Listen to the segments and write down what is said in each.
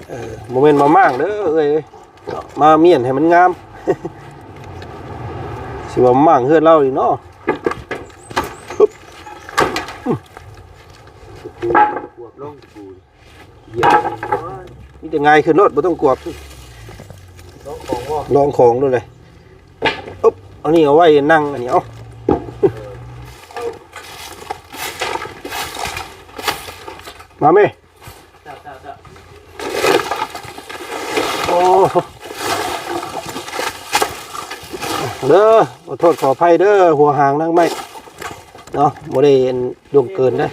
ເອີ ບໍ່ແມ່ນມາມ້າງເດີເອື້ອຍເອີຍ ມາມ້ຽນໃຫ້ມັນງາມ. ຊິວ່າມ້າງເຮືອນລາວນີ້ເນາະ. ປຶບ ອືມ ກວບລົງ ມີແຕ່ຫງາຍຂຶ້ນໂລດ ບໍ່ຕ້ອງກວບ. ລອງຂອງບໍ່? ລອງຂອງໂລດເລີຍ. ອຶບ ອັນນີ້ເອົາໄວ້ນັ່ງ ອັນນີ້ເອົາ ມາແມ່. ໂອ້ ເດີ ຂໍໂທດຂໍອະໄພເດີ ຫົວຫາງນາງໄມ້ເນາະ ບໍ່ໄດ້ລ່ວງເກີນເດ້.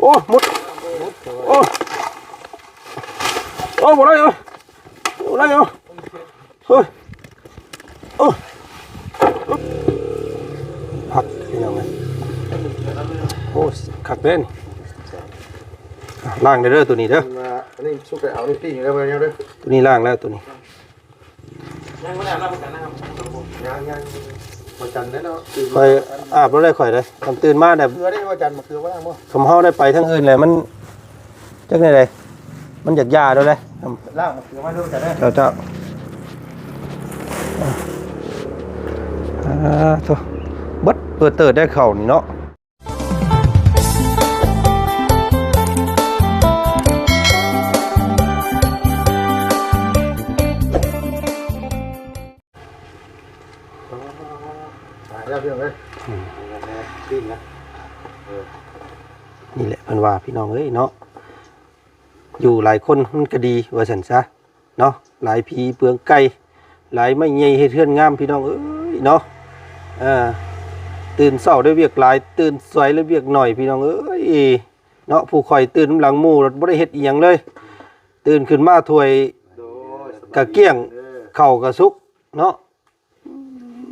ໂອ້ ໝົດ ໂອ້ ໂອ້ ບໍ່ໄດ້ເອົາ ບໍ່ໄດ້ເອົາ. ເຮີ້ຍ ໂອ້ ພັກ ພີ່ນ້ອງເອີຍ. ໂອ້ ຄັກເດ້ນີ້ ລ້າງໄດ້ເດີໂຕນີ້ເດີ. ອັນນີ້ສຸກໄດ້ເອົານີ້ປີ້ງເດີ ເບິ່ງເດີ. ໂຕນີ້ລ້າງແລ້ວໂຕນີ້ ຍັງບໍ່ໄດ້ອາບນ້ຳກັນນະຄັບ. ຍັງໆ ວັນຈັນແລ້ວເນາະ ຂ້ອຍອາບແລ້ວໄດ໋ ຂ້ອຍເດ້. ຄັນຕື່ນມາແບບ ເກືອໄດ້ວັນຈັນ ມາເກືອບໍ່ລ້າງບໍ່? ຄັນເຮົາໄດ້ໄປທາງອື່ນແຫຼະ ມັນ ຈັກແນວໃດ ມັນຢາກຢາໂດນເດ້. ລ້າງມາເກືອມາເດີ ເຈົ້າເດີ. ເຈົ້າ ເຈົ້າ ອ່າ ໂທ້ ເບິດເປີດເຕີດໄດ້ເຂົ້ານີ້ເນາະ. ຕາຍແລ້ວພີ່ນ້ອງເອີຍ. ອືມ ປີ້ງນະ ເອີ ນີ້ແຫຼະເພິ່ນວ່າພີ່ນ້ອງເອີຍເນາະ ຢູ່ຫຼາຍຄົນມັນກະດີວ່າຊັ້ນຊະເນາະ ຫຼາຍຜີເປືອງໄກ່ ຫຼາຍໄມ້ໃຫຍ່ເຮັດເຮືອນງາມພີ່ນ້ອງເອີຍເນາະ. ເອີ ຕື່ນເຊົ້າໄດ້ວຽກຫຼາຍ ຕື່ນສວຍໄດ້ວຽກໜ້ອຍພີ່ນ້ອງເອີຍເນາະ. ຜູ້ຂ້ອຍຕື່ນນຳຫຼັງໝູ່ ບໍ່ໄດ້ເຮັດອີ່ຫຍັງເລີຍ ຕື່ນຂຶ້ນມາຖ້ວຍກະກ້ຽງ ເຂົ້າກະສຸກເນາະ.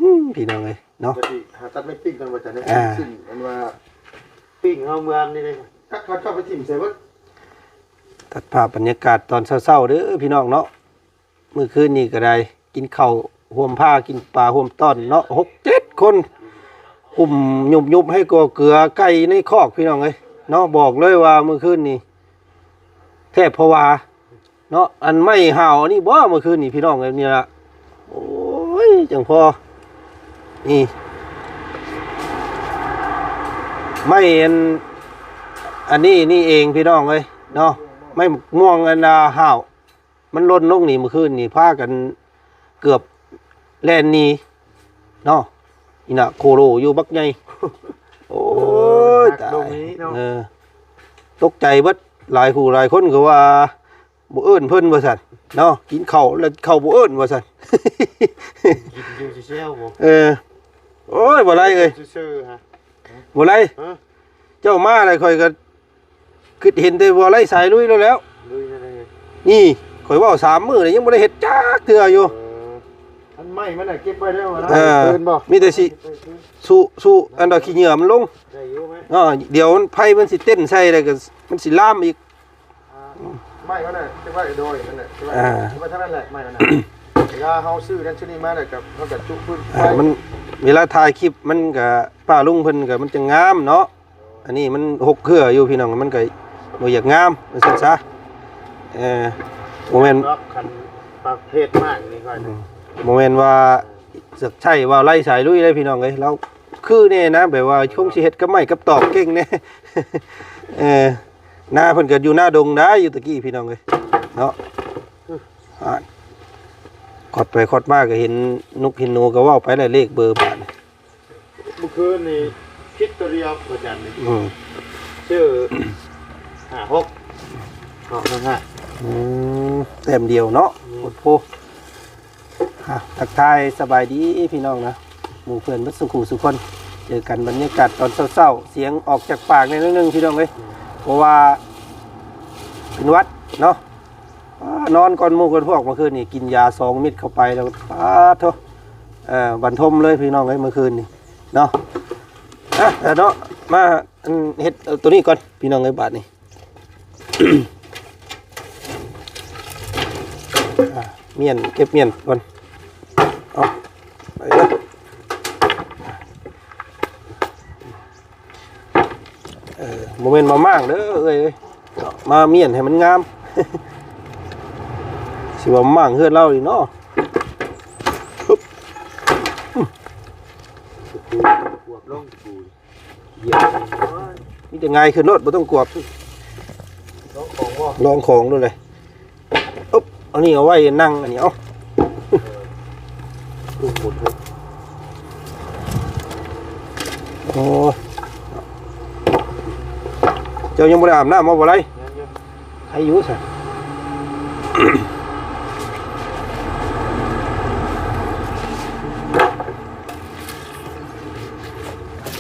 ອືມ ພີ່ນ້ອງເອີຍເນາະ ຫາຕັດໄມ້ປີ້ງກ່ອນວ່າຈະໄດ້ ອ່າ ປີ້ງ ອັນວ່າປີ້ງເຮົາເມື່ອນີ້ເດ້ ຈັກເຂົາເຈົ້າໄປຖິ້ມໃສເບິດ. ຕັດພາບບັນຍາກາດຕອນເຊົ້າໆເດີພີ່ນ້ອງເນາະ. ມື້ຄືນນີ້ກໍໄດ້ກິນເຂົ້າຮ່ວມພາ ກິນປາຮ່ວມຕ້ອນເນາະ ຫົກເຈັດຄົນ ຫຸ້ມຍຸບໆໃຫ້ກໍເກືອໄກ່ໃນຄອກພີ່ນ້ອງເອີຍເນາະ. ບອກເລີຍວ່າມື້ຄືນນີ້ແທບຜະວາ ເນາະ ອັນໄມ້ຫາວອັນນີ້ບໍ່ ເມື່ອຄືນນີ້ພີ່ນ້ອງເອີຍ ນີ້ລະ ໂອ້ຍ ຈັ່ງພໍ ນີ້ ໄມ້ອັນ ອັນນີ້ນີ້ເອງພີ່ນ້ອງເອີຍເນາະ ໄມ້ໝາກມ່ວງອັນ ອ່າ ຫາວ ມັນຫຼົ່ນລົງນີ້ ເມື່ອຄືນນີ້ພາກັນເກືອບແລ່ນໜີເນາະ ອີ່ນະໂຄໂລຢູ່ບັກໃຫຍ່ ໂອ້ຍ ເອີ ຕາຍ ເອີ ຕົກໃຈເບິດ ຫຼາຍຜູ້ຫຼາຍຄົນກໍວ່າ ບໍ່ເອີ້ນເພິ່ນວ່າຊັ້ນເນາະ ກິນເຂົ້າແລ້ວເຂົ້າບໍ່ເອີ້ນວ່າຊັ້ນ ກິນຢູ່ຊື່ໆບໍ່ ເອີ ໂອ້ຍ ບໍ່ໄດ້ເອີຍ ຊື່ໆ ຮະ ບໍ່ໄດ້ ຮະ ເຈົ້າມາແລ້ວຂ້ອຍກໍຄິດເຫັນແຕ່ບໍ່ໄດ້ສາຍລຸຍແລ້ວ ລຸຍແນວໃດ ນີ້ຂ້ອຍເວົ້າສາມມື້ແລ້ວຍັງບໍ່ໄດ້ເຮັດຈັກເທື່ອຢູ່ ເອີ ອັນໄມ້ມັນນະເກັບໄວ້ແລ້ວນະ ເອີ ຄືນບໍ່ ມີແຕ່ຊິ ສຸ ສຸ ອັນດອກຂີ້ເຫຍື້ອມັນລົງ ໄດ້ຢູ່ໄໝ ເອີ ດຽວມັນ ໄຟມັນຊິເຕັ້ນໃສ່ແລ້ວກໍມັນຊິລາມອີກ ອ່າ ໄມ້ມັນນະ ເກັບໄວ້ໂດຍນັ້ນແຫຼະ ເກັບໄວ້ ອ່າ ເກັບໄວ້ທາງນັ້ນແຫຼະ ໄມ້ມັນນະ ເວລາເຮົາຊື້ນັ້ນຊື້ນີ້ມາແລ້ວກໍ ເຮົາກໍຈຸພື້ນ ອ່າ ໄຟ ມັນ ເວລາຖ່າຍຄລິບມັນກໍ ປ້າລຸງເພິ່ນກໍ ມັນຈະງາມເນາະ ອັນນີ້ມັນຫົກເຄືອຢູ່ພີ່ນ້ອງ ມັນກໍບໍ່ຢາກງາມວ່າຊັ້ນຊະ ເອີ ບໍ່ແມ່ນ ດອກ ຄັນປະເພດມາກນີ້ຂ້ອຍ ອືມ ບໍ່ແມ່ນວ່າ ເສືອກໃຊ້ວ່າໄລ່ສາຍລຸຍເດ້ພີ່ນ້ອງເອີຍ ລາວຄືແນ່ນະ ແບບວ່າຄົງຊິເຮັດກັບໄມ້ກັບຕອກເກັ່ງແນ່ ເອີ ນາເພິ່ນກໍຢູ່ນາດົງໄດ໋ ຢູ່ຕະກີ້ພີ່ນ້ອງເອີຍເນາະ ອາ ຂອດໄປຂອດມາກໍເຫັນນົກເຫັນໜູ ກໍເວົ້າໄປແຫຼະ ເລກເບີບາດນີ້ ມື້ຄືນນີ້ຜິດຕົວດຽວ ອາຈານນີ້ ອືມ ຊື່ ຫ້າຫົກ ເນາະ ຫ້າຫ້າ ອືມ ແຕ້ມດຽວເນາະ ອືມ ໂພດໂພ ອ່ະ ທັກທາຍສະບາຍດີພີ່ນ້ອງນະ ໝູ່ເພື່ອນເບິດສູ່ຄູ່ສູ່ຄົນ ເຈີກັນບັນຍາກາດຕອນເຊົ້າໆ ສຽງອອກຈາກປາກແດ່ໜ້ອຍໜຶ່ງພີ່ນ້ອງເອີຍ ເພາະວ່າເປັນຫວັດເນາະ ອ່າ ນອນກ່ອນໝູ່ກ່ອນພວກ ເມື່ອຄືນນີ້ກິນຢາສອງເມັດເຂົ້າໄປແລ້ວ ປາດໂທ້ ເອີ ບັນທົມເລີຍພີ່ນ້ອງເອີຍ ເມື່ອຄືນນີ້ເນາະ ອ່ະ ເນາະ ມາ ອັນ ເຮັດ ເອົາໂຕນີ້ກ່ອນພີ່ນ້ອງເອີຍ ບາດນີ້ ອ່າ ມ້ຽນ ເກັບມ້ຽນກ່ອນ ເອົາ ໄປເດີ ເອີ ບໍ່ແມ່ນມາມ້າງເດີເອື້ອຍເອີຍ ເນາະ ມາມ້ຽນໃຫ້ມັນງາມ ຊິວ່າມ້າງເຮືອນລາວນີ້ເນາະ. ປວກລົງ ມີແຕ່ຫງາຍຂຶ້ນໂລດ ບໍ່ຕ້ອງກວບ ລອງຂອງບໍ່ ລອງຂອງໂລດເລີຍ. ອຶບ ອັນນີ້ເອົາໄວ້ນັ່ງ ອັນນີ້ເອົາ ໂອ້ຍ ເຈົ້າຍັງບໍ່ໄດ້ອາບນ້ຳ ເອົາບໍ່ໄດ້ ຍັງຢູ່ ໃຫ້ຢູ່ຊະ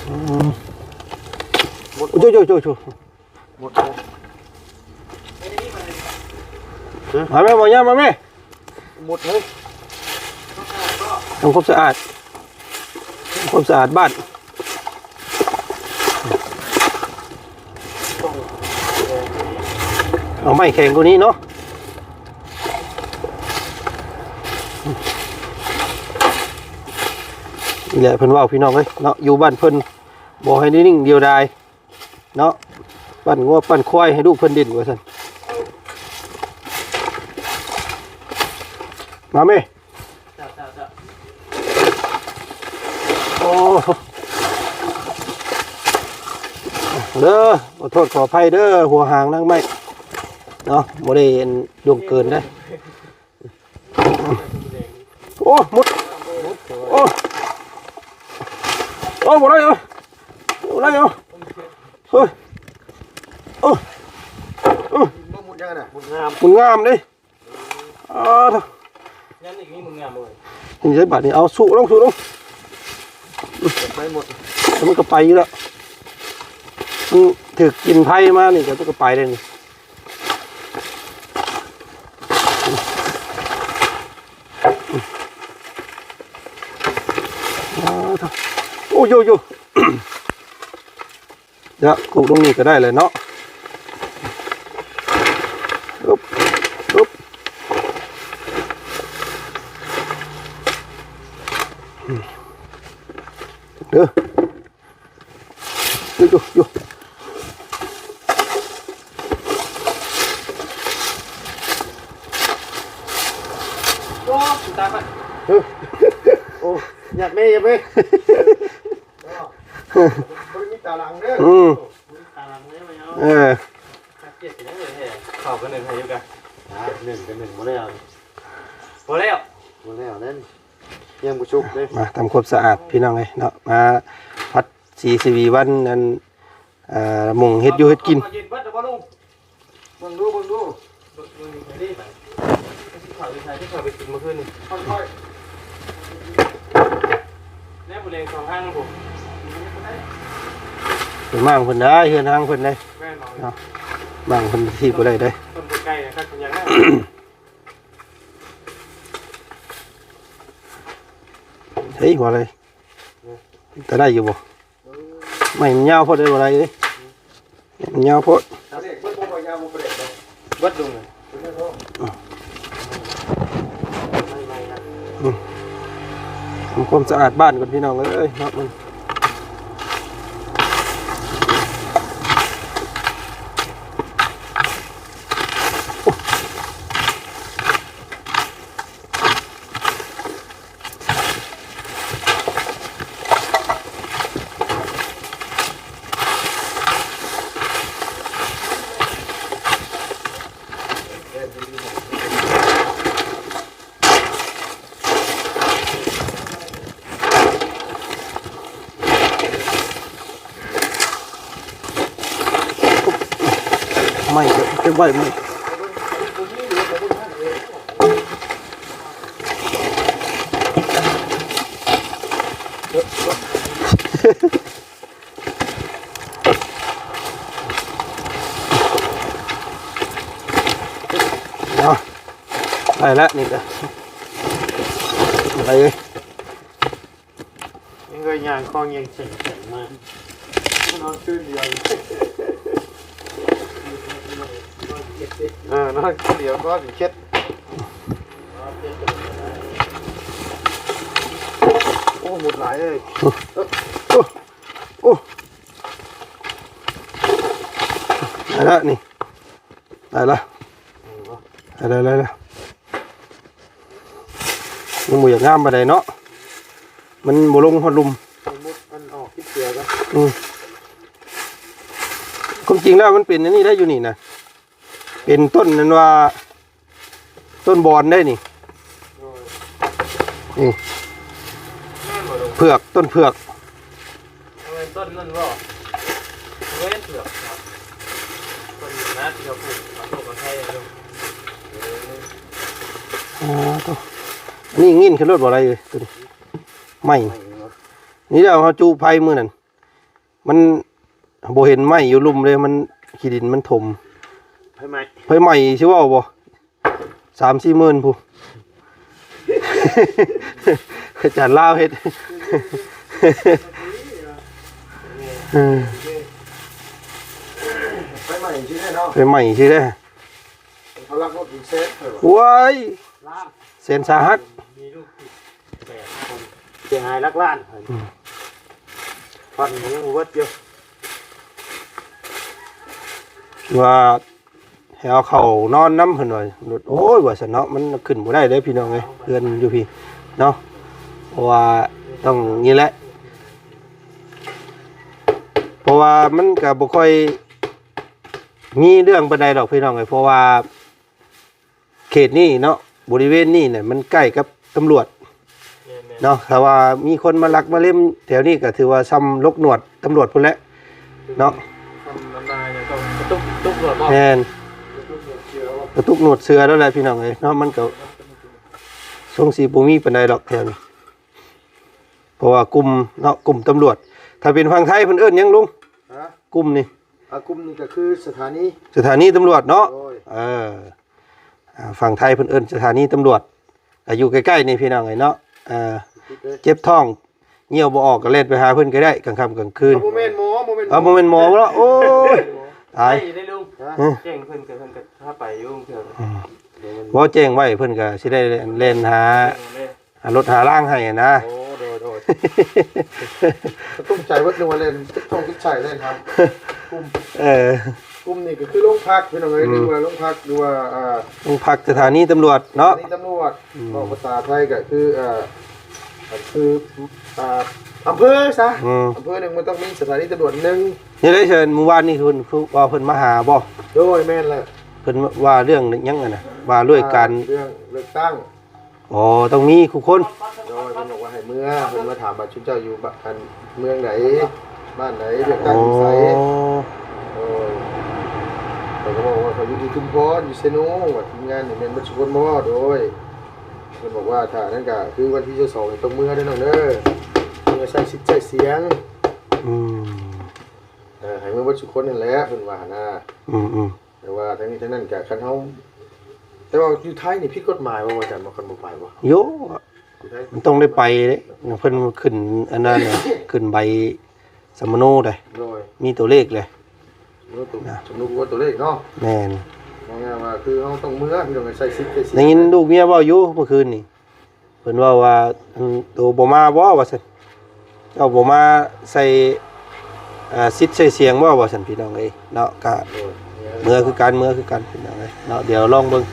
ອືມ ໂອ້ຍ ໂອ້ຍ ໂອ້ຍ ໂອ້ຍ ໝົດແລ້ວ ມາແມ່ ບໍ່ຍາມ ມາແມ່ ໝົດເລີຍ ທຳຄວາມສະອາດ ທຳຄວາມສະອາດບ້ານ ເອົາໄມ້ແຂງກວ່ານີ້ເນາະ. ນີ້ແຫຼະເພິ່ນເວົ້າ ພີ່ນ້ອງເອີຍເນາະ ຢູ່ບ້ານເພິ່ນບໍ່ໃຫ້ໄດ້ນິ່ງດຽວດາຍ ເນາະ ປັ້ນງົວປັ້ນຄວາຍໃຫ້ລູກເພິ່ນຫຼິ້ນວ່າຊັ້ນ ມາແມ່ ໂອ້ ເດີ ຂໍໂທດຂໍອະໄພເດີ ຫົວຫາງນາງໄມ້ເນາະ ບໍ່ໄດ້ລ່ວງເກີນເດ້. ໂອ້ ໝົດ ໂອ້ ໂອ້ ບໍ່ໄດ້ເອີຍ ບໍ່ໄດ້ເອີຍ ເຮີ້ຍ ເອີ ເອີ ບໍ່ໝົດຍັງນະ ໝົດງາມ ໝົດງາມເດ້ ອ້າ ຍັງອີກມີໝົດງາມບໍ່ເອີຍ ນີ້ໃຊ້ບາດນີ້ ເອົາ ສຸລົງ ສຸລົງ ໄປໝົດ ແລ້ວມັນກໍໄປຢູ່ແລ້ວ ມັນຖືກກິນໄຟມານີ້ ກໍ ກໍໄປເດ້ນີ້. ໂອ້ໂຢໂຢ ດຽວ ກຸກລົງນີ້ກໍໄດ້ແຫຼະເນາະ ອຶບ ອຶບ ເດີ. ຢູ່ ຢູ່ ຢູ່ ໂອ້ ຕາຍ ເອີ ໂອ້ ຫຍັບແມ່ ຫຍັບແມ່ ບໍ່ໄດ້ມີຕາຫຼັງເດີ ອືມ ຕາຫຼັງເດີ ເອີ ເຂົ້າກັນໜຶ່ງໃຫ້ຢູ່ກະ ອ່າ ໜຶ່ງກັນໜຶ່ງບໍ່ແລ້ວ ບໍ່ແລ້ວ ບໍ່ແລ້ວເດ້ ຍັງບໍ່ສຸກເດ້ ມາທຳຄວາມສະອາດພີ່ນ້ອງເອີຍເນາະ ມາພັດສີສະຫວີວັນ ອັນ ອ່າ ໝ່ອງເຮັດຢູ່ເຮັດກິນ ເອົາເຂົ້າເຢັນເບິດແລ້ວບໍ່ລຸງ ເບິ່ງດູ ເບິ່ງດູ ເບິ່ງ ເບິ່ງດີໆ ໄປ ຊິເຂົ້າຢູ່ໃສ ຊິເຂົ້າໄປກິນມື້ຄືນນີ້ ຄ່ອຍໆ ແນວຜູ້ແດງສອງທາງນະ ໄປມ້າງເພິ່ນໄດ້ ເຮືອນຮ່າງເພິ່ນໄດ້ ແມ່ນບໍ່ ເນາະ ມ້າງເພິ່ນທີ່ບໍ່ໄດ້ເດ້ ເພິ່ນບໍ່ໄກນະ ຄັກເປັນຫຍັງນະ ເຮີ້ຍ ວ່າໄດ ຕາໄດ້ຢູ່ບໍ່? ໄມ້ມັນຍາວໂພດເດ້ ບໍ່ໄດ້ເດ້ ໄມ້ມັນຍາວໂພດ ເບິດລຸງ ອືມ ທຳຄວາມສະອາດບ້ານກ່ອນພີ່ນ້ອງເອີຍເນາະ ມັນ ໄມ້ເກັບ ເກັບໄວ້ ໄມ້ ເນາະ ໄດ້ແລ້ວນີ້ກະ ໄດ້ເລີຍ. ຍັງເຄີຍຍ່າງຄອງຍັງເຈັບແຂນມາ ນອນຄືນດຽວ ເອີ ນອນຄືນດຽວກໍຊິເຈັບ ໂອ້ ໝົດຫຼາຍເລີຍ ໂອ້ ໂອ້ ໄດ້ລະນີ້. ໄດ້ລະ ໄດ້ໆໆ ຍັງບໍ່ຢາກງາມປານໃດເນາະ ມັນບໍ່ລົງຮອດລຸ່ມ ສົມມຸດມັນອອກຕິດເສືອກໍ ອືມ ຄວາມຈິງແລ້ວມັນເປັນອັນນີ້ໄດ້ຢູ່ນີ້ນະ ເປັນຕົ້ນນັ້ນວ່າ ຕົ້ນບອນໄດ້ນີ້ ໂດຍ ນີ້ ແມ່ນບໍ່ລຸງ? ເຜືອກ ຕົ້ນເຜືອກ ບໍ່ແມ່ນຕົ້ນນັ້ນບໍ່? ບໍ່ແມ່ນເຜືອກເນາະ ຕົ້ນນັ້ນທີ່ເຂົາປູກເຂົາປູກກັນໄທນະລຸງ ເອີ ອໍ ໂຕ ອັນນີ້ງິນຂຶ້ນລົດບໍ່ໄດ້ເອີຍ ໂຕນີ້ ໄມ້ ໄມ້ເນາະ ນີ້ແຫຼະ ເຮົາຈູໄຟມື້ນັ້ນ ມັນບໍ່ເຫັນໄມ້ຢູ່ລຸ່ມເດ້ ມັນ ຂີ້ດິນມັນຖົມ ໄຟໄໝ້ ໄຟໄໝ້ຊິເວົ້າບໍ່ ສາມສີ່ໝື່ນພຸ້ນ ອາຈານລາວເຮັດ ເອີ ໄຟໄໝ້ຊິໄດ້ເນາະ ໄຟໄໝ້ຊິໄດ້ ເຂົາລັກລົດເປັນແສນເພິ່ນວ່າ ໂອ້ຍ ລ້ານ ແສນສາຫັດ ມີລູກຕິດແປດຄົນ ເສຍຫາຍຫຼັກລ້ານ ອືມ ພັນຍັງບໍ່ເບິດຢູ່ ວ່າໃຫ້ເອົາເຂົ້ານອນນຳເພິ່ນວ່າ ໂອ້ຍ ວ່າຊັ້ນເນາະ ມັນຂຶ້ນບໍ່ໄດ້ເດ້ພີ່ນ້ອງເອີຍ ເຮືອນຢູ່ພີ້ເນາະ ເພາະວ່າຕ້ອງນີ້ແຫຼະ ເພາະວ່າມັນກະບໍ່ຄ່ອຍມີເລື່ອງປານໃດດອກພີ່ນ້ອງເອີຍ ເພາະວ່າ ເຂດນີ້ເນາະ ບໍລິເວນນີ້ນະ ມັນໃກ້ກັບຕຳຫຼວດ ແມ່ນໆ ເນາະ ຖ້າວ່າມີຄົນມາລັກມາເລັມແຖວນີ້ ກໍຖືວ່າຊ່ຳຫຼົກໜວດຕຳຫຼວດພຸ້ນແຫຼະເນາະ ຊ່ຳນ້ຳນາຫຍັງກໍກະຕຸກຕຸກໜວດບໍ່ ແມ່ນ ກະຕຸກໜວດເສືອແລ້ວແຫຼະພີ່ນ້ອງເອີຍເນາະ ມັນກໍຊົງຊິບໍ່ມີປານໃດດອກແຖວນີ້ ເພາະວ່າກຸ່ມເນາະ ກຸ່ມຕຳຫຼວດ ຖ້າເປັນຝັ່ງໄທເພິ່ນເອີ້ນຫຍັງລຸງ? ຮະ? ກຸ່ມນີ້ ອ່າ ກຸ່ມນີ້ກໍຄືສະຖານີ ສະຖານີຕຳຫຼວດເນາະ ໂດຍ ເອີ ອ່າ ຝັ່ງໄທເພິ່ນເອີ້ນສະຖານີຕຳຫຼວດ ກໍຢູ່ໃກ້ໆນີ້ພີ່ນ້ອງເອີຍເນາະ ເອີ ເຈັບທ້ອງ ຍ່ຽວບໍ່ອອກກໍແລ່ນໄປຫາເພິ່ນກໍໄດ້ ກາງຄ່ຳກາງຄືນ ເອົາ ບໍ່ແມ່ນໝໍ ບໍ່ແມ່ນໝໍ ເອົາ ບໍ່ແມ່ນໝໍເນາະ ໂອ້ຍ ຕາຍ ໄດ້ ໄດ້ລຸງ ຮະ? ແຈ້ງເພິ່ນກໍ ເພິ່ນກໍພາໄປຢູ່ເທື່ອ ອືມ ບໍ່ແຈ້ງໄວ້ເພິ່ນກໍຊິໄດ້ແລ່ນຫາ ເອີ ຫາລົດຫາລາງໃຫ້ນະ ໂອ້ ໂດຍໆ ຕົກໃຈເບິດ ນຶກວ່າແລ່ນເຈັບທ້ອງເຈັບໄສ້ແລ່ນຫາກຸ່ມ ເອີ ກຸ່ມນີ້ກໍຄືໂຮງພັກພີ່ນ້ອງເອີຍ ອືມ ຫຼືວ່າໂຮງພັກ ຫຼືວ່າ ອ່າ ໂຮງພັກສະຖານີຕຳຫຼວດເນາະ ສະຖານີຕຳຫຼວດ ອືມ ເວົ້າພາສາໄທກໍຄື ອ່າ ກໍຄື ອ່າ ອຳເພີຊະ ອືມ ອຳເພີໜຶ່ງມັນຕ້ອງມີສະຖານີຕຳຫຼວດໜຶ່ງ ນີ້ໄດ້ເຊີນມື້ວານນີ້ເພິ່ນ ຄືວ່າເພິ່ນມາຫາບໍ່? ໂດຍ ແມ່ນແຫຼະ ເພິ່ນວ່າເລື່ອງຫຍັງຫັ້ນນະ ວ່າດ້ວຍການ ອ່າ ເລື່ອງເລືອກຕັ້ງ ອໍ ຕ້ອງມີຄູ່ຄົນ ໂດຍ ເພິ່ນບອກວ່າໃຫ້ເມືອ ເພິ່ນມາຖາມວ່າຊຸມເຈົ້າຢູ່ບ້ານ ອັນ ເມືອງໃດ ບ້ານໃດ ເລືອກຕັ້ງຢູ່ໃສ ອໍ ໂດຍ ເພິ່ນກໍບອກວ່າເຂົາຢູ່ທີ່ຊຸມພອນ ຢູ່ເຊໂນ ວ່າທີມງານນີ້ແມ່ນເບິດຊຸຄົນບໍ່? ໂດຍ ເພິ່ນບອກວ່າຖ້ານັ້ນກໍຄືວັນທີຊາວສອງນີ້ຕ້ອງເມືອເດີນ້ອງເດີ ເມືອໃຊ້ສິດໃຊ້ສຽງ ອືມ ເອີ ໃຫ້ເມືອເບິດຊຸຄົນນັ້ນແຫຼະ ເພິ່ນວ່າຫັ້ນນະ ອືມໆ ແຕ່ວ່າທັງນີ້ທັງນັ້ນກະຄັນເຮົາ ແຕ່ວ່າຢູ່ໄທນີ້ຜິດກົດໝາຍບໍ່ ວ່າຊັ້ນບໍ່ ຄັນບໍ່ໄປບໍ່? ໂຢ ຢູ່ໄທ ມັນຕ້ອງໄດ້ໄປເດ້ ເພິ່ນຂຶ້ນອັນນັ້ນ ຂຶ້ນໃບສຳມະໂນໄດ໋ ໂດຍ ມີຕົວເລກເລີຍ ມີຕົວ ນະ ສຳມະໂນຕົວເລກເນາະ ແມ່ນ ວ່າ ວ່າຄືເຮົາຕ້ອງເມືອ ພີ່ນ້ອງ ໃຊ້ສິດໃຊ້ສຽງ ໄດ້ຍິນລູກເມຍເວົ້າຢູ່ເມື່ອຄືນນີ້ ເພິ່ນເວົ້າວ່າ ອັນ ໂຕບໍ່ມາບໍ່ວ່າຊັ້ນ ເຈົ້າບໍ່ມາໃສ່ ເອີ ສິດໃສ່ສຽງບໍ່ວ່າຊັ້ນ ພີ່ນ້ອງເອີຍເນາະ ກະ ໂດຍ ເມືອຄືກັນ ເມືອຄືກັນ ພີ່ນ້ອງເອີຍເນາະ ດຽວລອງເບິ່ງ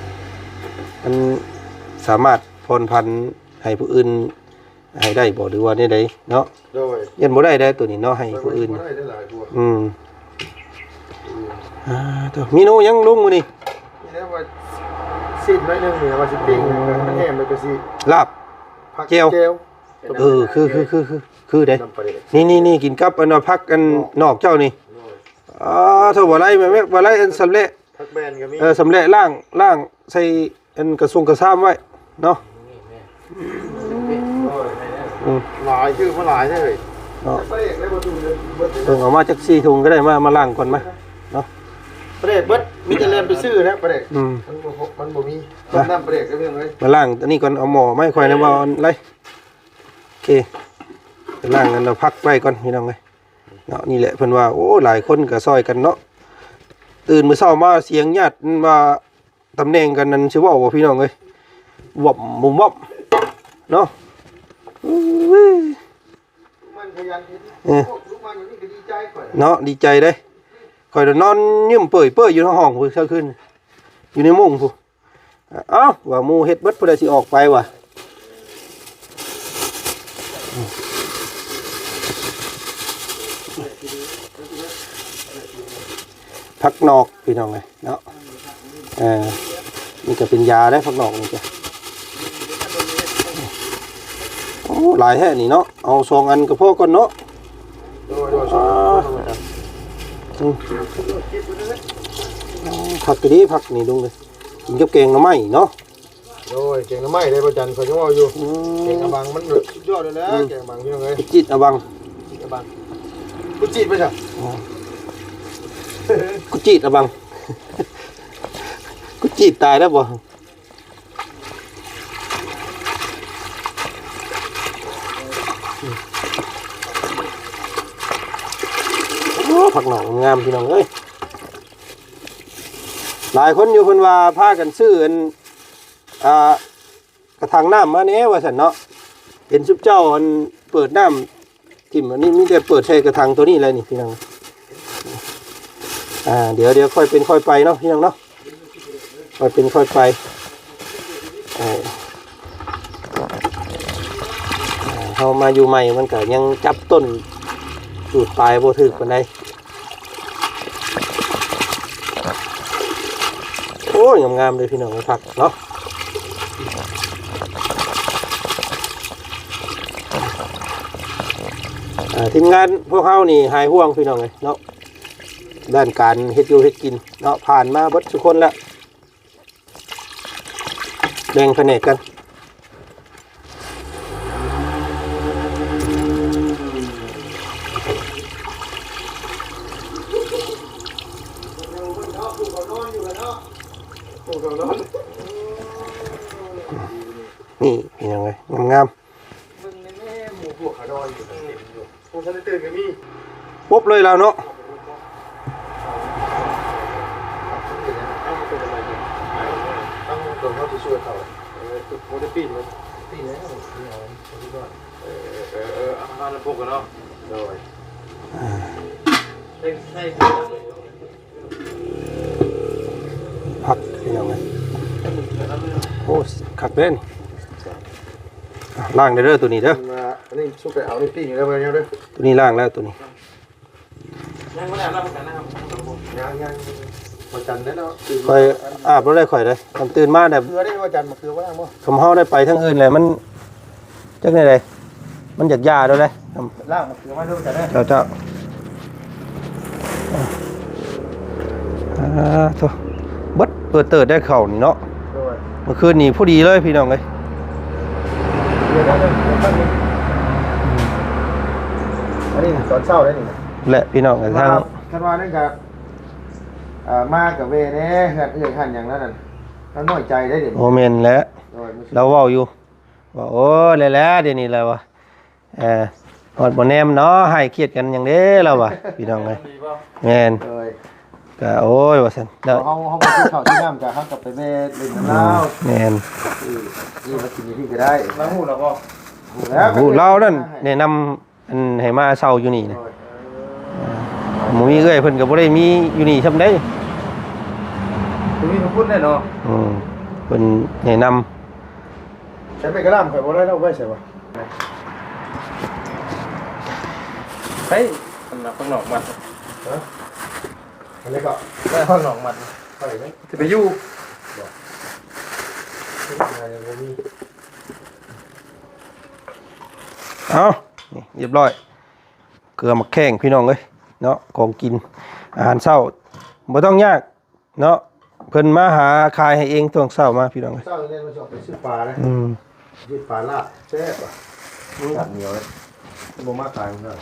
ມັນສາມາດຜ່ອນຜັນໃຫ້ຜູ້ອື່ນໃຫ້ໄດ້ບໍ່ ຫຼືວ່າແນວໃດເນາະ ໂດຍ ຢ້ານບໍ່ໄດ້ເດ້ໂຕນີ້ເນາະ ໃຫ້ຜູ້ອື່ນ ບໍ່ໄດ້ຫຼາຍກວ່າ ອືມ ອືມ ອ່າ ໂຕ ເມນູຫຍັງລຸງມື້ນີ້? ນີ້ແຫຼະວ່າຊີ້ນໜ້ອຍໜຶ່ງນີ້ວ່າຊິປີ້ງ ອໍ ໃຫ້ມັນແຫ້ມ ແລ້ວກໍຊິລາບ ຜັກ ແຈ່ວ ແຈ່ວ ເອີ ຄື ຄື ຄື ຄື ຄືເດ້ ນີ້ໆໆ ກິນກັບອັນວ່າຜັກອັນນອກເຈົ້ານີ້ ໂດຍ ອໍ ໂທ້ ບໍ່ໄດ້ແມ່ ບໍ່ໄດ້ອັນສຳເລັດ ຜັກແບນກໍມີ ເອີ ສຳເລັດລ້າງ ລ້າງໃສ່ອັນກະຊົງກະຊາມໄວ້ເນາະ ອືມ ຫຼາຍ ຊື້ມາຫຼາຍເດ້ເນາະ ເບິ່ງເອົາມາຈັກສີ່ຖົງກໍໄດ້ ມາ ມາລ້າງກ່ອນມາເນາະ ປາແດກເບິດ ມີແຕ່ແລ່ນໄປຊື້ແຫຼະປາແດກ ອືມ ມັນບໍ່ ມັນບໍ່ມີ ມາ ນ້ຳປາແດກກໍມີເລີຍ ມາລ້າງອັນນີ້ກ່ອນ ເອົາໝໍ້ມາໃຫ້ຂ້ອຍແດ່ ເອີ ວ່າອັນໃດ ໂອເຄ ໄປລ້າງອັນເອົາຜັກໄວ້ກ່ອນ ພີ່ນ້ອງເອີຍ ເນາະ ນີ້ແຫຼະ ເພິ່ນວ່າ ໂອ້ ຫຼາຍຄົນກໍຊ່ອຍກັນເນາະ ຕື່ນມື້ເຊົ້າມາສຽງຍາດວ່າຕຳແໜ່ງກັນນັ້ນ ຊິເວົ້າບໍ່ ພີ່ນ້ອງເອີຍ ວັບ ບຸ້ມວັບເນາະ ເອີ ເນາະ ດີໃຈເດ້ ຂ້ອຍນອນຍິ້ມເປີຍໆຢູ່ໃນຫ້ອງພຸ້ນ ເຊົ້າຄືນ ຢູ່ໃນມຸ້ງພຸ້ນ. ເອົ້າ ວ່າໝູ່ເຮັດເບິດ ຜູ້ໃດຊິອອກໄປວະ? ຜັກນອກພີ່ນ້ອງເອີຍເນາະ. ເອີ ນີ້ກໍເປັນຢາໄດ໋ ຜັກນອກນີ້ກະ. ໂອ້ ຫຼາຍແທ້ນີ້ເນາະ. ເອົາສອງອັນກໍພໍກ່ອນເນາະ. ໂດຍ ໂດຍ ອືມ ຜັກກະດີ ຜັກນີ້ລຸງເອີຍ. ກິນກັບແກງໜໍ່ໄມ້ເນາະ. ໂດຍ ແກງໜໍ່ໄມ້ເດ້ ບໍ່ຈັນ ຂ້ອຍຍັງເວົ້າຢູ່. ອືມ ແກງອະບັງມັນສຸດຍອດເລີຍແຫຼະ. ອືມ ແກງອະບັງ ພີ່ນ້ອງເອີຍ. ກິນອະບັງ ກິນອະບັງ. ກູຈີດໄປຊະ. ອໍ ກູຈີດອະບັງ. ກູຈີດຕາຍແລ້ວບໍ່? ໂອ້ ຜັກໜອກງາມໆ ພີ່ນ້ອງເອີຍ. ຫຼາຍຄົນຢູ່ເພິ່ນວ່າພາກັນຊື້ອັນ ອ່າ ກະຖັງນ້ຳມາແດ່ວ່າຊັ້ນເນາະ. ເຫັນຊຸມເຈົ້າອັນເປີດນ້ຳຖິ້ມ ອັນນີ້ມີແຕ່ເປີດໃສ່ກະຖັງໂຕນີ້ແຫຼະນີ້ພີ່ນ້ອງ. ອ່າ ດຽວ ດຽວຄ່ອຍເປັນຄ່ອຍໄປເນາະ ພີ່ນ້ອງເນາະ. ຄ່ອຍເປັນຄ່ອຍໄປ. ເອີ ເຮົາມາຢູ່ໃໝ່ ມັນກະຍັງຈັບຕົ້ນຈູດປາຍບໍ່ຖືກປານໃດ. ໂອ້ຍ ງາມໆເດີພີ່ນ້ອງ ຜັກເນາະ. ອ່າ ທີມງານພວກເຮົານີ້ຫາຍຫ່ວງ ພີ່ນ້ອງເອີຍເນາະ. ດ້ານການເຮັດຢູ່ເຮັດກິນເນາະ ຜ່ານມາເບິດທຸກຄົນແລ້ວ. ແບ່ງພະແນກກັນ. ນີ້ ພີ່ນ້ອງເອີຍ ງາມໆ. ເບິ່ງແນ່ໆ ໝູ່ພວກເຂົານອນຢູ່ ເຕັມຢູ່. ບໍ່ທັນໄດ້ຕື່ນກໍມີ ປົບເລີຍລາວເນາະ. ເອົາຕົວເຮົາຊິຊ່ວຍເຂົາ. ເອີ ບໍ່ໄດ້ປີ້ນມັນ ປີ້ນແລ້ວ ເອົາ ເອີ ເອີ ເອົາມາລະປົກກັນເນາະ. ໂດຍ ອ່າ ໃສ່ ໃສ່ ຜັກ ພີ່ນ້ອງເອີຍ. ໂອ້ ຄັກເດ້ນີ້. ລ້າງໄດ້ເດີໂຕນີ້ເດີ. ອັນນີ້ຊຸກໄປເອົາໃນປີ້ງເດີ ເບິ່ງເດີ. ໂຕນີ້ລ້າງແລ້ວໂຕນີ້. ຍັງບໍ່ໄດ້ອາບນ້ຳກັນນະຄັບ. ຍັງ ຍັງ ວັນຈັນເດ້ເນາະ. ຂ້ອຍອາບແລ້ວໄດ໋ ຂ້ອຍເດ້. ຄັນຕື່ນມາແລ້ວ ເກືອໄດ້ວັນຈັນ ມາເກືອບໍ່ລ້າງບໍ່? ຄັນເຮົາໄດ້ໄປທາງອື່ນແລ້ວ ມັນຈັກແນວໃດ ມັນຢາກຢາໂດດເດ້. ລ້າງມາເກືອມາເດີ ວັນຈັນເດີ. ເຈົ້າ ເຈົ້າ. ອ່າ ໂທ້ ເບິດເອີເຕີດໄດ້ເຂົ້ານີ້ເນາະ. ໂດຍ ເມື່ອຄືນນີ້ພໍດີເລີຍ ພີ່ນ້ອງເອີຍ. ດຽວ ດຽວ ດຽວ ດຽວ ອັນນີ້ຕອນເຊົ້າໄດ້ນີ້ນະ. ແລະ ພີ່ນ້ອງເອີຍ ທາງ ຄັນວ່ານັ້ນກະ ອ່າ ມາກະແວ່ແດ່ ເຮືອນເອື້ອຍເຮືອນຫຍັງແລ້ວນັ້ນ ລາວນ້ອຍໃຈໄດ້ເດ. ໂອ້ ແມ່ນແຫຼະ. ໂດຍ ລາວເວົ້າຢູ່ ວ່າ ໂອ້ ແຫຼະໆ ດຽວນີ້ລາວວ່າ ເອີ ຮອດບໍ່ແນມເນາະ ໃຫ້ຄຽດກັນຫຍັງເດ້ລາວວ່າ ພີ່ນ້ອງເອີຍ. ແມ່ນ ໂດຍ ກະ ໂອ້ຍ ວ່າຊັ້ນ. ແລ້ວເຮົາ ເຮົາບໍ່ກິນເຂົ້າກິນນ້ຳກະ ເຮົາກະໄປແວ່ຫຼິ້ນນຳລາວ. ແມ່ນ ເອີ ນີ້ມາກິນຢູ່ພີ້ກະໄດ້. ລາວຮູ້ແລ້ວບໍ່? ຮູ້ແລ້ວ ຮູ້ ລາວນັ້ນແນະນຳ ອັນໃຫ້ມາເຊົ່າຢູ່ນີ້ນະ. ໂດຍ ບໍ່ມີເອື້ອຍເພິ່ນກະບໍ່ໄດ້ມີຢູ່ນີ້ຊ່ຳໃດ. ບໍ່ມີພະຄຸນແນ່ເນາະ. ອືມ ເພິ່ນແນະນຳ. ໃສ່ໄປກະລາມຂ້ອຍບໍ່ໄດ້ ເອົາໄວ້ໃສວະ? ໃສ່ອັນນັ້ນຂ້າງນອກມັດ. ຮະ? ອັນນີ້ກໍໄວ້ຂ້າງນອກມັດ. ໄປເລີຍ ຊິໄປຢູ່. ບໍ່ ຍັງບໍ່ມີ. ເອົາ ນີ້ ຮຽບຮ້ອຍ ເກືອໝາກແຂ້ງ ພີ່ນ້ອງເອີຍເນາະ. ຂອງກິນ ອາຫານເຊົ້າ ບໍ່ຕ້ອງຍາກເນາະ. ເພິ່ນມາຫາຂາຍໃຫ້ເອງ ຕອນເຊົ້າມາ ພີ່ນ້ອງເອີຍ. ເຊົ້າແລ້ວມັນຊິອອກໄປຊື້ປານະ. ອືມ ຊື້ປາລາບແຊບ ອືມ ລາບໜຽວເລີຍ. ບໍ່ມາຂາຍເນາະ.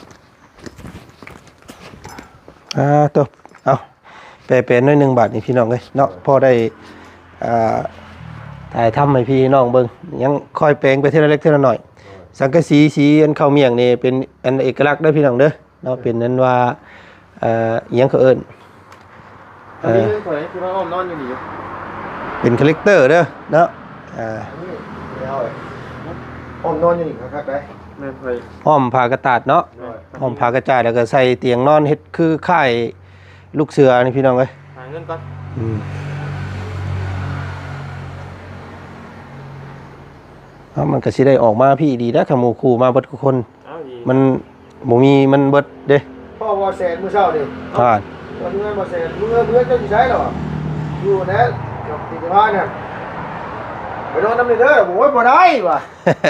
ອ່າ ໂຕ ເອົາ ແປໆ ໜ້ອຍໜຶ່ງບາດນີ້ ພີ່ນ້ອງເອີຍເນາະ. ພໍໄດ້ ອ່າ ຖ່າຍທຳໃຫ້ພີ່ນ້ອງເບິ່ງ. ຍັງຄ່ອຍແປງໄປເທື່ອລະເລັກເທື່ອລະໜ້ອຍ. ສັງກະສີ ສີອັນເຂົ້າໝ້ຽງນີ້ເປັນອັນເອກະລັກເດີ ພີ່ນ້ອງເດີເນາະ. ເປັນອັນວ່າ ເອີ ອີ່ຫຍັງເຂົາເອີ້ນ ອັນນີ້ ເອີ ເຮືອນຂ້ອຍຄືວ່າອ້ອມນອນຢູ່ນີ້ຢູ່. ເປັນຄາແຣັກເຕີເດີເນາະ. ອ່າ ອ້ອມນອນຢູ່ນີ້ຄັກໆ ໄດ໋. ແມ່ນ ຂ້ອຍ ອ້ອມຜ້າກະຕາດເນາະ. ໂດຍ ອ້ອມຜ້າກະຈາດ ແລ້ວກະໃສ່ຕຽງນອນ ເຮັດຄືຄ້າຍລູກເສືອນີ້ ພີ່ນ້ອງເອີຍ. ຫາເງິນກ່ອນ. ອືມ ເອົາ ມັນກໍຊິໄດ້ອອກມາພີ້ດີແລ້ວ ຄັນໝູ່ຄູ່ມາເບິດທຸກຄົນ. ເອົາ ດີ ມັນບໍ່ມີ ມັນເບິດເດ້. ພໍ່ບໍ່ແສນມື້ເຊົ້ານີ້ ທ່ານ ວ່າເຮືອນບໍ່ແສນ ເມືອ ເມືອເຈົ້າຢູ່ໃສລະວະ? ຢູ່ແນວກັບພິພິທະພັນຫັ້ນ ໄປນອນນຳເດີ. ໂອ້ຍ ບໍ່ໄດ້ວ່າ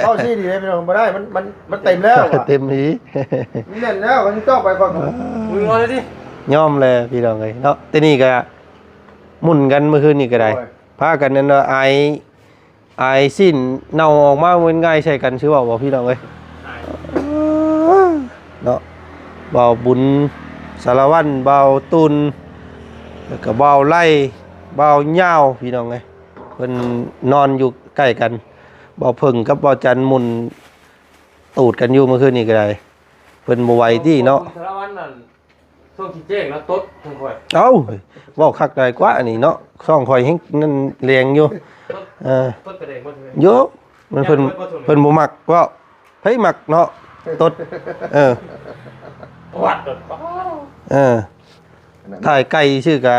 ເວົ້າຊີ້ດີເດ້ພີ່ນ້ອງ ບໍ່ໄດ້ ມັນ ມັນ ມັນເຕັມແລ້ວວ່າ ເຕັມອີ່ຫຼີ ມັນແໜ້ນແລ້ວ ຄັນເຈົ້າໄປກ່ອນ ມຶງເອົາເລີຍຕິ. ຍອມແລ້ວພີ່ນ້ອງເອີຍເນາະ ແຕ່ນີ້ກໍໝຸ່ນກັນ ມື້ຄືນນີ້ກໍໄດ້ ໂອ້ຍ ພາກັນນັ້ນວ່າອາຍ ອາຍຊີ້ນເນົ່າອອກມາ ບໍ່ແມ່ນງ່າຍໃສ່ກັນຊື່ເວົ້າບໍ່ພີ່ນ້ອງເອີຍ ເນາະ. ບ່າວບຸນ ສາລະວັນ ບ່າວຕຸ່ນ ແລ້ວກໍບ່າວໄລ່ ບ່າວຍາວ ພີ່ນ້ອງເອີຍ ເພິ່ນນອນຢູ່ໃກ້ກັນ. ບ່າວເຜິ້ງກັບບ່າວຈັນໝຸ່ນຕູດກັນຢູ່ມື້ຄືນນີ້ກໍໄດ້ ເພິ່ນບໍ່ໄຫວຕິເນາະ. ສາລະວັນນັ້ນ ຊ່ວງທີ່ແຈ້ງນະຕົດຂອງຂ້ອຍ. ເອົ້າ ເວົ້າຄັກຫຼາຍກວ່າອັນນີ້ເນາະ ຊ່ອງຂ້ອຍແຮງນັ້ນແລງຢູ່. ຕົດ ເອີ ຕົດກະແດງບໍ່? ໂຍ ມັນເພິ່ນ ເພິ່ນບໍ່ມັກເວົ້າ ໃຜມັກເນາະ ຕົດ. ເອີ ປວດ ເອີ ຖ່າຍໄກ່ຊື່ກະ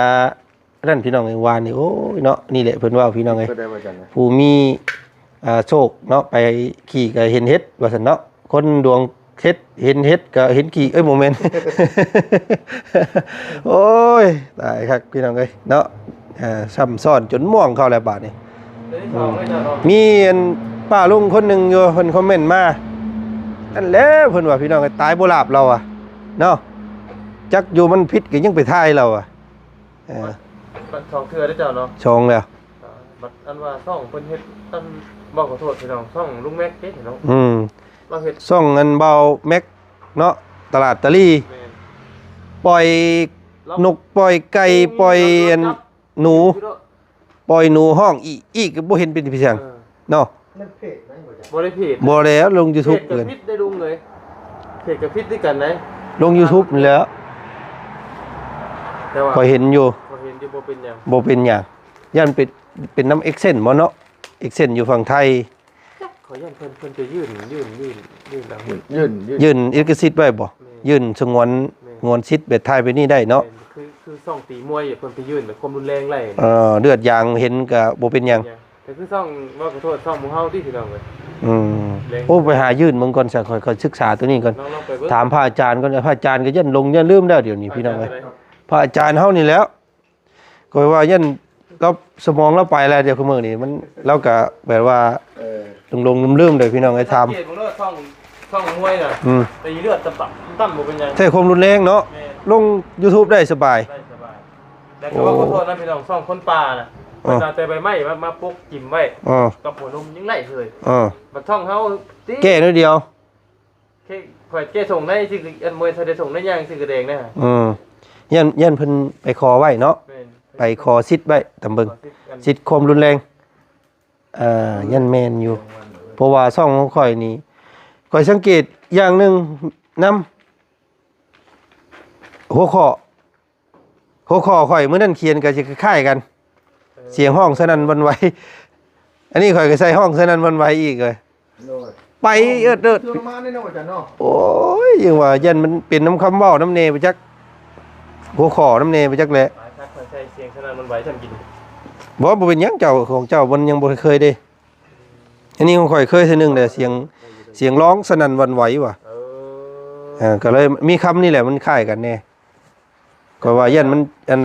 ນັ້ນພີ່ນ້ອງເອີຍ ວານນີ້ ໂອ້ຍເນາະ ນີ້ແຫຼະເພິ່ນເວົ້າພີ່ນ້ອງເອີຍ ຜູ້ມີ ອ່າ ໂຊກເນາະ ໄປຂີ້ກໍເຫັນເຫັດວ່າຊັ້ນເນາະ ຄົນດວງເຫັດ ເຫັນເຫັດກໍເຫັນຂີ້ ເອີຍ ບໍ່ແມ່ນ ໂອ້ຍ ຕາຍຄັກພີ່ນ້ອງເອີຍເນາະ ເອີ ຊ້ຳຊ້ອນຈົນມ່ວງເຂົ້າແລ້ວບາດນີ້. ມີອັນປ້າລຸງຄົນໜຶ່ງຢູ່ ເພິ່ນຄອມເມັນມາ ນັ້ນແຫຼະ ເພິ່ນວ່າ ພີ່ນ້ອງເອີຍ ຕາຍບໍ່ຫຼາບລາວວ່າເນາະ ຈັກຢູ່ມັນຜິດກໍຍັງໄປຖ່າຍລາວວ່າ. ເອີ ບັດ ບັດສອງເທື່ອເດ້ເຈົ້າເນາະ ສອງແລ້ວ. ອ່າ ບັດອັນວ່າຊ່ອງເພິ່ນເຮັດ ອັນ ເວົ້າຂໍໂທດພີ່ນ້ອງ ຊ່ອງລຸງແມັກເດ້ເນາະ. ອືມ ລາວເຮັດຊ່ອງອັນບ່າວແມັກເນາະ ຕະຫຼາດຕາລີ ແມ່ນ ປ່ອຍ ລາວ ນົກ ປ່ອຍໄກ່ ປ່ອຍອັນ ລາວຈັບ ໜູ ຢູ່ເນາະ ປ່ອຍໜູຮ້ອງອີ່ອີ່ກໍບໍ່ເຫັນເປັນເປັນຫຍັງ ເອີ ເນາະ. ມັນເພຈໄໝ ບໍ່ຈັກ ບໍ່ໄດ້ເພຈ ບໍ່ແລ້ວ ລົງຢູທູບ ເພຈກໍຜິດໄດ້ລຸງເອີຍ ເພຈກໍຜິດຄືກັນໄດ໋ ລົງຢູທູບນີ້ແຫຼະ ແຕ່ວ່າຂ້ອຍເຫັນຢູ່ ຂ້ອຍເຫັນຢູ່ ບໍ່ເປັນຫຍັງ ບໍ່ເປັນຫຍັງ ຢ້ານເປັນ ເປັນນຳເອັກເຊັນບໍ່ເນາະ ເອັກເຊັນຢູ່ຝັ່ງໄທ ຂ້ອຍຢ້ານເພິ່ນ ເພິ່ນຈະຍື່ນ ຍື່ນ ຍື່ນ ຍື່ນ ຍື່ນ ຍື່ນລິຂະສິດໄວ້ບໍ່? ແມ່ນ ຍື່ນສະຫງວນ ແມ່ນ ສະຫງວນສິດແບບຖ່າຍໄປນີ້ໄດ້ເນາະ ແມ່ນ ຄື ຄືຊ່ອງຕີມວຍ ເພິ່ນໄປຍື່ນແບບຄວາມຮຸນແຮງໄດ້ ເອີ ເລືອດຢາງເຫັນກໍບໍ່ເປັນຫຍັງ ແຕ່ຄືຊ່ອງ ເວົ້າຂໍໂທດ ຊ່ອງໝູ່ເຮົາຕິພີ່ນ້ອງເອີຍ ອືມ ໂອ້ ໄປຫາຍື່ນເບິ່ງກ່ອນຊະ ຂ້ອຍ ຂ້ອຍສຶກສາໂຕນີ້ກ່ອນ ລອງ ລອງໄປເບິ່ງ ຖາມພະອາຈານກ່ອນ ພະອາຈານກໍຢ້ານລົງຢ້ານລືມແລ້ວ ດຽວນີ້ພີ່ນ້ອງເອີຍ ພະອາຈານເຮົານີ້ແຫຼະ ຂ້ອຍວ່າຢ້ານລາວສະໝອງລາວໄປແລ້ວ ດຽວຄືມື້ນີ້ມັນ ລາວກະແບບວ່າ ເອີ ຫຼົງໆລືມໆເດີພີ່ນ້ອງເອີຍ ຖາມ ສັງເກດເບິ່ງເດີ ຊ່ອງ ຊ່ອງມວຍນະ ອືມ ຕີເລືອດຕ່ຳໆ ຕ່ຳບໍ່ເປັນຫຍັງ ແທ້ຄວາມຮຸນແຮງເນາະ ແມ່ນ ລົງຢູທູບໄດ້ສະບາຍ ໄດ້ສະບາຍ ແລ້ວກໍ ໂອ້ ວ່າຂໍໂທດນະພີ່ນ້ອງ ຊ່ອງຄົນປ່ານະ ເອີ ເພິ່ນເອົາແຕ່ໃບໄມ້ມາ ມາປົກຖິ້ມໄວ້ ເອີ ກັບຫົວນົມຍັງໄດ້ເລີຍ ເອີ ບັດຊ່ອງເຮົາຕິ ແກ້ໜ້ອຍດຽວ ແກ້ ຂ້ອຍແກ້ສົ່ງໃນຊື່ ອັນມວຍໄທໄດ້ສົ່ງໃນຍ່າງຊື່ກະແດງນະ ອືມ ຢ້ານ ຢ້ານເພິ່ນໄປຂໍໄວ້ເນາະ ແມ່ນ ໄປຂໍສິດໄວ້ ຕຳເບິ່ງ ຂໍສິດ ອັນ ສິດຄວາມຮຸນແຮງ ເອີ ຢ້ານແມ່ນຢູ່ ເພາະວ່າຊ່ອງຂອງຂ້ອຍນີ້ ຂ້ອຍສັງເກດຢ່າງໜຶ່ງນຳ ຫົວຂໍ້ ຫົວຂໍ້ຂ້ອຍມື້ນັ້ນຂຽນກໍຊິຄ້າຍໆກັນ ເອີ ສຽງຮ້ອງສະໜັ່ນຫວັ່ນໄຫວ ອັນນີ້ຂ້ອຍກໍໃສ່ຮ້ອງສະໜັ່ນຫວັ່ນໄຫວອີກເລີຍ ໂດຍ ໄປເອີດໆ ເຊື່ອມາແນ່ນອນອາຈານເນາະ ໂອ້ຍ ຍັງວ່າຢ້ານມັນເປັນນຳຄຳເວົ້ານຳແດ່ບໍ່ຈັກ ຫົວຂໍ້ນຳແດ່ບໍ່ຈັກແຫຼະ ຫຼາຍຄັກ ຂ້ອຍໃສ່ສຽງສະໜັ່ນຫວັ່ນໄຫວຊ່ຳກິນ ບໍ່ ບໍ່ເປັນຫຍັງ ເຈົ້າ ຂອງເຈົ້າມັນຍັງບໍ່ເຄີຍເດ້ ອັນນີ້ຂອງຂ້ອຍເຄີຍເທື່ອໜຶ່ງແຫຼະ ສຽງ ສຽງຮ້ອງສະໜັ່ນຫວັ່ນໄຫວວ່າ ເອີ ເອີ ກໍເລີຍມີຄຳນີ້ແຫຼະ ມັນຄ້າຍກັນແດ່ ຂ້ອຍວ່າຢ້ານມັນ ອັນ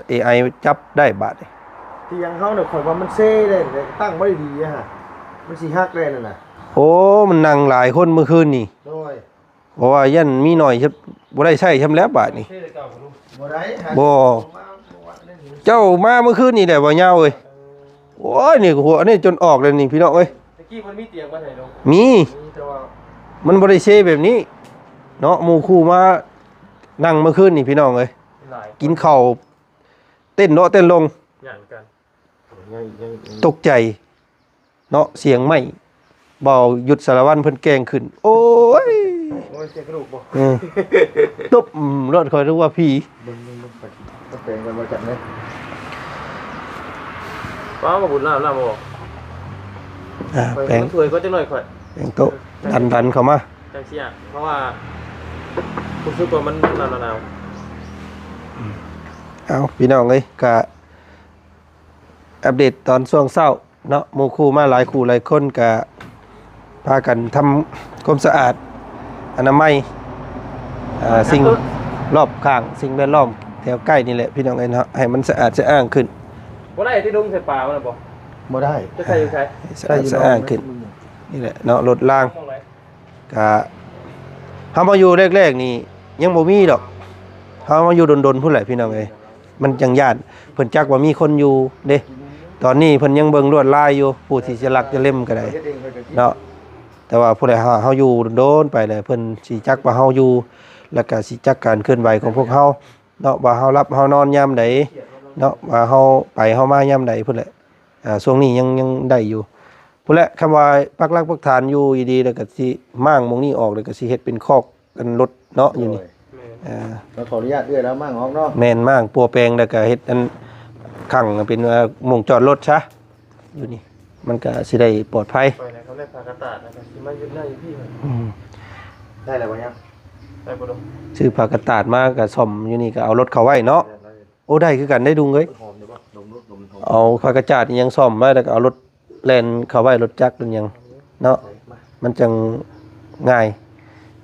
ເອໄອຈັບໄດ້ບາດນີ້ ທີ່ຫຍັງເຮົານີ້ ຂ້ອຍວ່າມັນເຊເດ້ ຕັ້ງບໍ່ໄດ້ດີອະ ມັນຊິຫັກໄດ້ນັ້ນນະ ໂອ້ ມັນນັ່ງຫຼາຍຄົນມື້ຄືນນີ້ ໂດຍ ເພາະວ່າຢ້ານມີໜ້ອຍ ບໍ່ໄດ້ໃຊ້ຊ່ຳແລ້ວບາດນີ້ ບໍ່ໄດ້ ບໍ່ ເຈົ້າມາມື້ຄືນນີ້ແຫຼະບໍ່ຍາວເອີຍ ໂອ້ຍ ນີ້ຫົວນີ້ຈົນອອກແລ້ວນີ້ພີ່ນ້ອງເອີຍ ຕະກີ້ມັນມີຕຽງມາໃຫ້ເນາະ ມີ ມີແຕ່ວ່າມັນບໍ່ໄດ້ເຊແບບນີ້ເນາະ ໝູ່ຄູ່ມານັ່ງມື້ຄືນນີ້ພີ່ນ້ອງເອີຍ ກິນເຂົ້າເຕັ້ນເນາະເຕັ້ນລົງ ຢ້ານກັນ ຕົກໃຈເນາະ ສຽງໄມ້ ບ່າວຍຸດສາລະວັນເພິ່ນແກ່ງຂຶ້ນ ໂອ້ຍ ໂອ້ຍ ເຈັບກະດູກບໍ່ ເອີ ຕົບ ອືມ ໂລດ ຂ້ອຍນຶກວ່າຜີ ເບິ່ງ ເບິ່ງ ເບິ່ງ ໄປແປງກັນວ່າຈັກເດີ ວ້າວ ມາບຸນລາບ ລາບບໍ່ ອ່າ ໄປ ແປງ ມາຊ່ວຍກໍຈັກໜ້ອຍຂ້ອຍ ແປງໂຕະ ເອີ ດັນ ດັນເຂົ້າມາ ຈັງຊີ້ອະ ເພາະວ່າຮູ້ສຶກວ່າມັນ ມັນໜາວໆ ອືມ ເອົາ ພີ່ນ້ອງເອີຍ ກະ ອັບເດດຕອນຊ່ວງເຊົ້າເນາະ ໝູ່ຄູ່ມາຫຼາຍຄູ່ຫຼາຍຄົນກະ ພາກັນທຳຄວາມສະອາດອະນາໄມ ເອີ່ ສິ່ງລອບຂ້າງ ສິ່ງແວດລ້ອມແຖວໃກ້ນີ້ແຫຼະ ພີ່ນ້ອງເອີຍເນາະ ໃຫ້ມັນສະອາດສະອ້າງຂຶ້ນ. ບໍ່ໄດ້ຕິ ລຸງ ໃສ່ປາມັນນະບໍ່? ບໍ່ໄດ້. ຈະໃສ່ຢູ່ໃສ? ໃຫ້ສະອາດສະອ້າງຂຶ້ນ ນີ້ແຫຼະເນາະ ລົດລາງ. ກະເຮົາມາຢູ່ແລກໆນີ້ຍັງບໍ່ມີດອກ ເຮົາມາຢູ່ດົນໆພຸ້ນແຫຼະ ພີ່ນ້ອງເອີຍ. ມັນຈັ່ງຢ້ານ ເພິ່ນຈັກວ່າມີຄົນຢູ່ເດ້. ຕອນນີ້ເພິ່ນຍັງເບິ່ງລວດລາຍຢູ່ ຜູ້ທີ່ຈະລັກຈະເລັມກໍໄດ້ເນາະ. ແຕ່ວ່າຜູ້ໃດເຮົາ ເຮົາຢູ່ດົນໆໄປແລ້ວ ເພິ່ນຊິຈັກວ່າເຮົາຢູ່ ແລ້ວກໍຊິຈັກການເຄື່ອນໄຫວຂອງພວກເຮົາເນາະ ວ່າເຮົາຫຼັບເຮົານອນຍາມໃດເນາະ ວ່າເຮົາໄປເຮົາມາຍາມໃດພຸ້ນແຫຼະ. ອ່າ ຊ່ວງນີ້ຍັງ ຍັງໄດ້ຢູ່ພຸ້ນແຫຼະ. ຄຳວ່າປັກຫຼັກປັກຖານຢູ່ດີໆ ແລ້ວກໍຊິມ້າງໝ່ອງນີ້ອອກ ແລ້ວກໍຊິເຮັດເປັນຄອກກັນລົດເນາະ ຢູ່ນີ້. ໂດຍ ແມ່ນ ອ່າ ແລ້ວຂໍອະນຸຍາດເອື້ອຍລາວມ້າງອອກເນາະ. ແມ່ນ ມ້າງປົວແປງ ແລ້ວກໍເຮັດອັນ ຂັງເປັນ ເອີ່ ໝ່ອງຈອດລົດຊະ ຢູ່ນີ້ ມັນກໍຊິໄດ້ປອດໄພ. ຂ້ອຍນະ ຄັນໄດ້ຜ້າກະຕາດນະ ກໍຊິມາຢຸດໜ້າຢູ່ພີ້. ອືມ ໄດ້ແລ້ວບໍ່ຍັງ? ໄດ້ບໍ່ລຸງ? ຊື້ຜ້າກະຕາດມາກໍສ້ອມຢູ່ນີ້ ກໍເອົາລົດເຂົ້າໄວ້ເນາະ. ໂອ້ ໄດ້ຄືກັນເດ້ລຸງເອີຍ. ຫອມຢູ່ບໍ່? ດົມລົດ ດົມ ຫອມ. ເອົາຜ້າກະຈາດອີ່ຫຍັງສ້ອມໄວ້ ແລ້ວກໍເອົາລົດແລ່ນເຂົ້າໄວ້ ລົດຈັກ ລົດຫຍັງເນາະ ມັນຈັ່ງງ່າຍ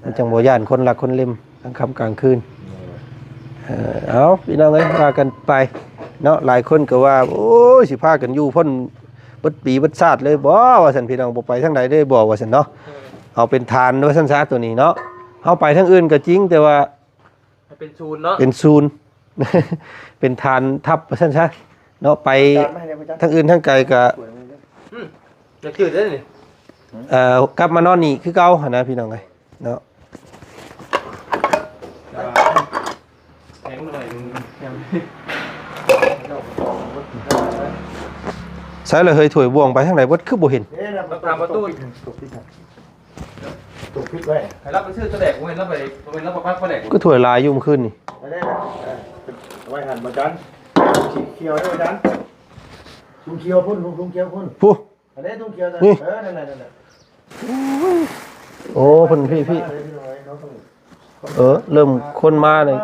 ມັນຈັ່ງບໍ່ຢ້ານຄົນລັກຄົນເລັມກາງຄ່ຳກາງຄືນ. ເອີ ເອົາ ພີ່ນ້ອງເອີຍ ວ່າກັນໄປເນາະ. ຫຼາຍຄົນກໍວ່າ ໂອ້ຍ ຊິພາກັນຢູ່ພົ້ນເບິດປີເບິດຊາດເລີຍບໍ່ ວ່າຊັ້ນ ພີ່ນ້ອງ ບໍ່ໄປທາງໃດເລີຍບໍ່ ວ່າຊັ້ນເນາະ. ເອີ ເອົາເປັນຖານ ວ່າຊັ້ນຊະ ໂຕນີ້ເນາະ. ເຮົາໄປທາງອື່ນກໍຈິງ ແຕ່ວ່າ ໃຫ້ເປັນສູນເນາະ ເປັນສູນ ເປັນຖານທັບວ່າຊັ້ນຊະເນາະ. ໄປ ຈານມາໃຫ້ແດ່ ທາງອື່ນທາງໄກກະ ອືມ ຢາກຈື່ເດ້ນີ້ ເອີ ກັບມານອນນີ້ຄືເກົ່າຫັ້ນນະ ພີ່ນ້ອງເອີຍເນາະ. ແຂງໜ້ອຍໜຶ່ງ ໃສລະເຮີ້ຍ ຖ້ວຍບ່ວງໄປທາງໃດເບິດ ຄືບໍ່ເຫັນ? ເດ້ນະ ຕາມປະຕູ ຕົກຜິດໄວ້ ໃຫ້ລາວໄປຊື້ປາແດກ. ບໍ່ແມ່ນລາວໄປ ບໍ່ແມ່ນລາວໄປປັກປາແດກ. ຄືຖ້ວຍຫຼາຍຢູ່ມື້ຄືນນີ້. ໄປແດ່ນະ ເອີ ເອົາໄວ້ຫັ້ນ ບໍ່ຈັນ ສີຂຽວເດ້ ບໍ່ຈັນ ທຸງຂຽວພຸ້ນ ທຸງຂຽວພຸ້ນ ພຸ້ນ ອັນນີ້ທຸງຂຽວນະ. ນີ້ ເອີ ນັ້ນແຫຼະ ນັ້ນແຫຼະ. ໂອ້ ເພິ່ນ ພີ້ ພີ້ ເອີ ເລີ່ມຄົນມາເລີຍ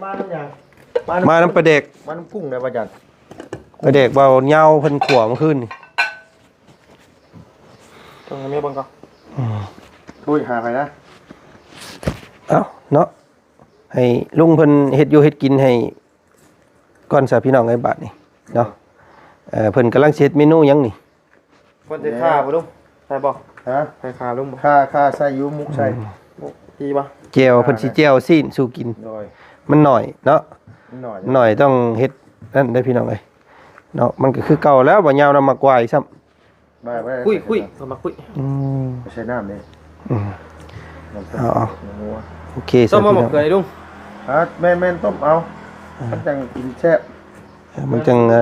ມານຳຫຍັງ? ມານຳປາແດກ ມານຳກຸ້ງເດ້ ບໍ່ຈັນ ປາແດກບ່າວຍາວເພິ່ນຂົ້ວມື້ຄືນນີ້. ຕ້ອງໃຫ້ເມຍເບິ່ງກ່ອນ. ອືມ ໂອ້ຍ ຫາໃຜນະ? ເອົ້າ ເນາະ ໃຫ້ລຸງເພິ່ນເຮັດຢູ່ເຮັດກິນໃຫ້ກ່ອນຊະ ພີ່ນ້ອງເອີຍ ບາດນີ້ເນາະ. ເອີ ເພິ່ນກຳລັງຊິເຮັດເມນູຫຍັງນີ້? ເພິ່ນຊິຂ້າບໍ່ລຸງ? ໃສ່ບໍ່? ຮະ? ໃສ່ຂ້າລຸງບໍ່? ຂ້າ ຂ້າໃສ່ຢູ່ ໝົກໃສ່. ອືມ ໝົກດີບໍ່? ແຈ່ວ ເພິ່ນຊິແຈ່ວຊີ້ນສູ່ກິນ. ໂດຍ ມັນໜ້ອຍເນາະ ມັນໜ້ອຍ ໜ້ອຍ ຕ້ອງເຮັດນັ້ນເດ້ ພີ່ນ້ອງເອີຍເນາະ. ມັນກໍຄືເກົ່າແລ້ວ ບໍ່ຍາວນຳໝາກຫວາຍຊ້ຳ. ບໍ່ໄດ້ ຄຸຍ ຄຸຍ ເອົາມາຄຸຍ. ອືມ ໃສ່ນ້ຳເດ້. ອືມ ນ້ຳຕົ້ມ ເອົາໆ ຫົວ. ໂອເຄ ຕົ້ມໝາກເຂືອໃຫ້ລຸງ. ຮະ? ແມ່ນໆ ຕົ້ມເອົາ. ອ່າ ມັນຈັ່ງກິນແຊບ ເອີ ມັນຈັ່ງ ເອີ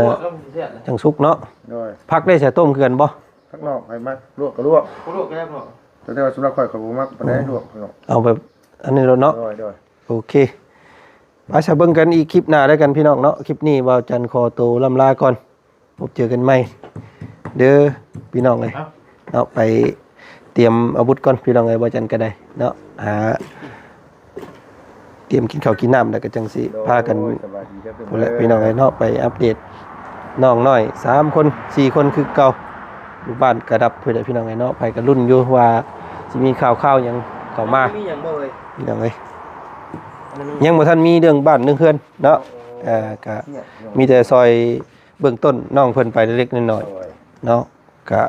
ແຊບນະ ຈັ່ງສຸກເນາະ. ໂດຍ ຜັກໄດ້ໃສ່ຕົ້ມຄືກັນບໍ່? ຜັກນອກ ໃຜມັກລວກກໍລວກ ບໍ່ລວກກໍໄດ້ເນາະ. ແຕ່ວ່າສຳລັບຂ້ອຍ ຂ້ອຍບໍ່ມັກປານໃດ ອືມ ລວກເນາະ. ເອົາແບບອັນນີ້ໂລດເນາະ. ໂດຍ ໂດຍ ໂອເຄ ໄປຊະ ເບິ່ງກັນອີກຄລິບໜ້າແລ້ວກັນ ພີ່ນ້ອງເນາະ. ຄລິບນີ້ບ່າວຈັນຂໍໂຕລ່ຳລາກ່ອນ. ພົບເຈີກັນໃໝ່ເດີພີ່ນ້ອງເອີຍ ເອົາ ເນາະ. ໄປຕຽມອາວຸດກ່ອນພີ່ນ້ອງເອີຍ ບ່າວຈັນກໍໄດ້ເນາະ. ຫາຕຽມກິນເຂົ້າກິນນ້ຳ ແລ້ວກໍຈັ່ງຊິພາກັນ ໂດຍ ສະບາຍດີເດີ ພຸ້ນແຫຼະ ພີ່ນ້ອງເອີຍເນາະ. ໄປອັບເດດນ້ອງນ້ອຍສາມຄົນ ສີ່ຄົນຄືເກົ່າ. ຢູ່ບ້ານກະດັບພຸ້ນແຫຼະ ພີ່ນ້ອງເອີຍເນາະ. ໃຜກໍລຸ້ນຢູ່ວ່າຊິມີຂ່າວຄາວຫຍັງເຂົ້າມາ ມີຫຍັງບໍ່ເອີຍ ພີ່ນ້ອງເອີຍ. ຍັງບໍ່ທັນມີເລື່ອງບ້ານເລື່ອງເຮືອນເນາະ. ເອີ ກະມີແຕ່ຊ່ອຍ ເບື້ອງຕົ້ນນ້ອງເພິ່ນໄປເລັກໆນ້ອຍໆເນາະ. ກະ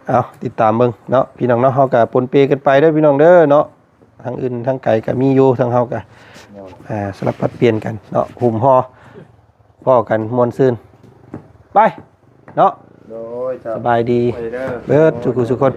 ເອົາ ຕິດຕາມເບິ່ງເນາະ ພີ່ນ້ອງເນາະ. ເຮົາກະປົນເປກັນໄປເດີພີ່ນ້ອງເດີເນາະ. ທາງອື່ນທາງໄກກະມີຢູ່ ທາງເຮົາກະ ໂດຍ ອ່າ ສະຫຼັບຜັດປ່ຽນກັນເນາະ ຫຸ້ມຫໍ່ພໍ້ກັນມ່ວນຊື່ນ. ໄປເນາະ ໂດຍ ສະບາຍດີ ສະບາຍດີເດີ ເບິດສູ່ຜູ້ສູ່ຄົນ.